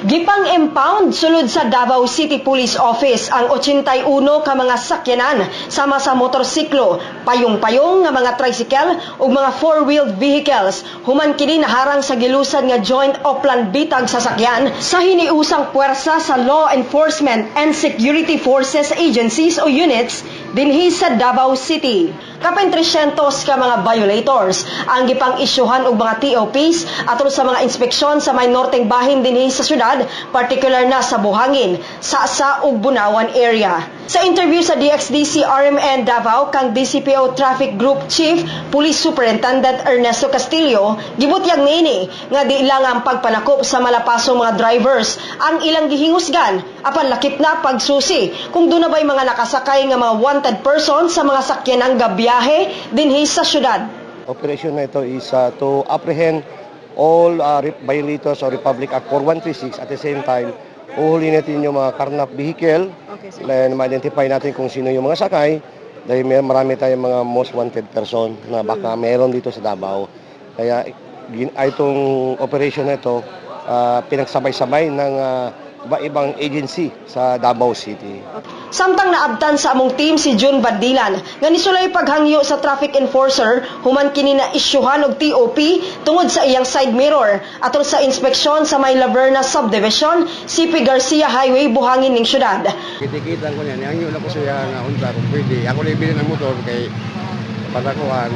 Gipang impound sulod sa Davao City Police Office ang 81 ka mga sakyanan sama sa motorsiklo, payong-payong nga mga tricycle ug mga four-wheeled vehicles human kini naharang sa gilusad nga joint Oplan Bitag Sasakyan sa hiniusang puwersa sa law enforcement and security forces agencies o units dinhi sa Davao City. Kapin 300 ka mga violators ang gipang isyuhan og mga TOPs atol sa mga inspeksyon sa may norteng bahin dinhi sa syudad, partikular na sa Buhangin, Sasa ug Bunawan area. Sa interview sa DXDC RMN Davao kang DCPO Traffic Group Chief Police Superintendent Ernesto Castillo, gibutyag niini nga di lang ang pagpanakop sa malapasong mga drivers ang ilang gihingusgan apan lakip na pagsusi kung duna ba'y mga nakasakay nga mga wanted person sa mga sakyanang gabiyahe dinhi sa syudad. Operation na ito is to apprehend all violators of Republic Act 4136. At the same time, uhuli natin yung mga carnap vehicle and ma-identify natin kung sino yung mga sakay dahil may marami tayong mga most wanted person na baka meron dito sa Davao. Kaya itong operation na ito, pinagsabay-sabay ng iba-ibang agency sa Davao City. Samtang naabtan sa among team si June Bandilan nga nisulay paghangyo sa traffic enforcer human kini na isyuhan og TOP tungod sa iyang side mirror atol sa inspeksyon sa may Laverna Subdivision, CP Garcia Highway, Buhangin ning syudad. Kitikitan ko niya, nihangyo na ko siya nga unta kung pwede. Ako lang ibili ng motor kay para kuan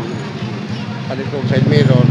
palit ko og side mirror.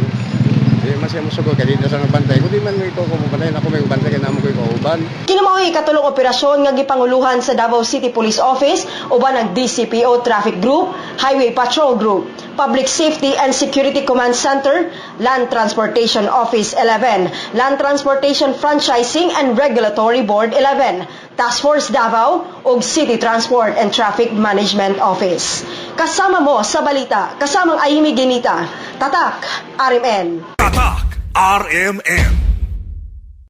Di man siya mosugot kay di na sa nagbantay. Kung di man ito ko mobantay, ako may bantay kay namo ko kauban. Kini mao'y ikatulong operasyon nga gipanguluhan sa Davao City Police Office uban ang DCPO Traffic Group, Highway Patrol Group, Public Safety and Security Command Center, Land Transportation Office 11, Land Transportation Franchising and Regulatory Board 11, Task Force Davao ug City Transport and Traffic Management Office. Kasama mo sa balita, kasamang Aimee Ginita, Tatak, RMN. Tatak RMN.